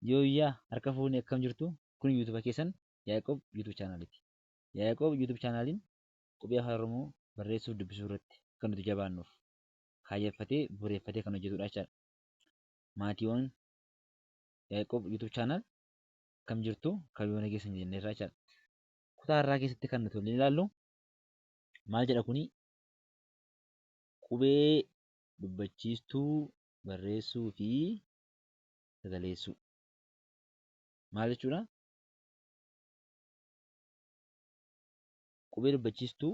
Yooyyaa harka fuune akkam jirtu kun yuutuuba keessan Yaaqoob yuutuub chaanaaliiti. Yaaqoob yuutuub chaanaaliin qubee afaan Oromoo barreessuuf dubbisuu irratti akka nuti jabaannuuf kaayyeffatee bu'uureffatee kan hojjetudha jechaadha. Maatiiwwan Yaaqoob yuutuub chaanaal akkam jirtu kayyoo nageessan jenneerra jechaadha. Kutaa har'aa keessatti kan nuti waliin ilaallu maal jedha kuni qubee dubbachiistuu barreessuu fi sagaleessuu. Maal jechuudha? Qubee dubbachiistuu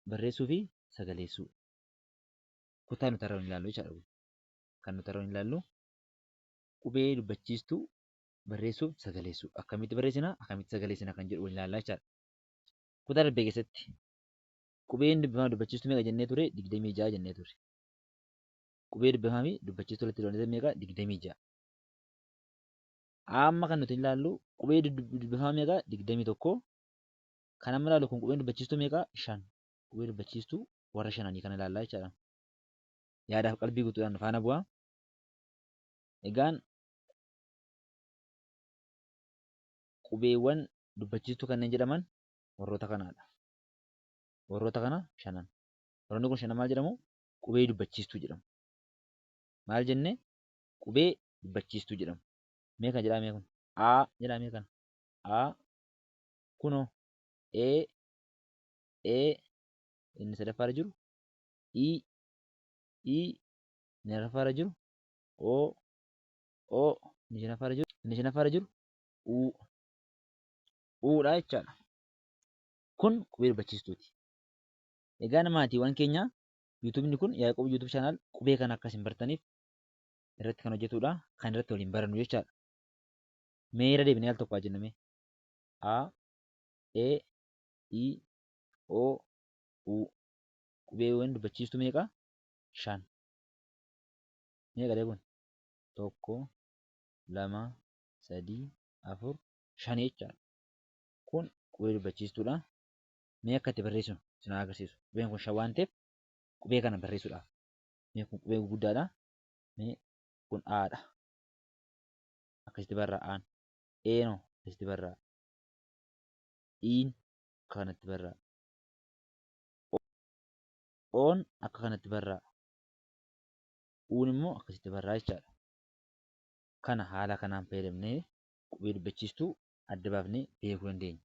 barreessuu fi sagaleessuu. Kutaa nuti har'a waliin ilaallu jechaadha. Kan nuti har'a waliin ilaallu qubee dubbachiistuu barreessuu fi sagaleessuu. Akkamitti barreessina? Akkamitti sagaleessina kan jedhu waliin ilaallaa jechaadha. Kutaa darbe keessatti qubeen dubbifamaa dubbachiistuu meeqa jennee ture? 26 jennee ture. Qubee dubbifamaa fi dubbachiistuu walitti dabalatee meeqa? 26. Amma kan nuti ilaallu qubee dubbifamaa meeqa? 21. Kan amma ilaallu kun qubeen dubbachiistuu meeqa? 5. Qubee dubbachiistuu warra shananii kana ilaallaa jechaadha. Yaadaaf qalbii guutuudhaan faana bu'aa. Egaan qubeewwan dubbachiistuu kanneen jedhaman warroota kanaadha. Warroota kana shanan. Warroonni kun shanan maal jedhamu? Qubee dubbachiistuu jedhamu. Maal jenne? Qubee dubbachiistuu jedhamu. Mee kana jedhaa mee kun? A jedhaa mee kana? A kunoo E E inni sadaffaarra jiru I I inni arfaffaarra jiru O O inni shanaffaarra jiru inni shanaffaarra jiru U U dha jechaadha. Kun qubee dubbachiistuuti. Egaa maatiiwwan keenya yuutuubni kun Yaaqoob yuutuub chaanaal qubee kana akka isin bartaniif irratti kan hojjetudha. Kan irratti waliin barannu jechaadha. Mee irra deebinee al tokko haa jennu mee. A E I O U qubeewwan dubbachiistuu meeqa? 5. Meeqa dha kun? 1 2 3 4 5 jechaadha. Kun qubee dubbachiistuudha. Mee akka itti barreessinu isin haa agarsiisu. Qubeen kun 5 waan ta'eef qubee kana barreessuudhaaf. Mee kun qubee guguddaadha. Mee kun A dha. Akkasitti barraa A'n. E'n hoo akkasitti barraa. I'n akka kanatti barraa. O'n akka kanatti barraa. U'n immoo akkasitti barraa jechaadha. Kana haala kanaan fayyadamnee qubee dubbachiistuu adda baafnee beekuu dandeenya.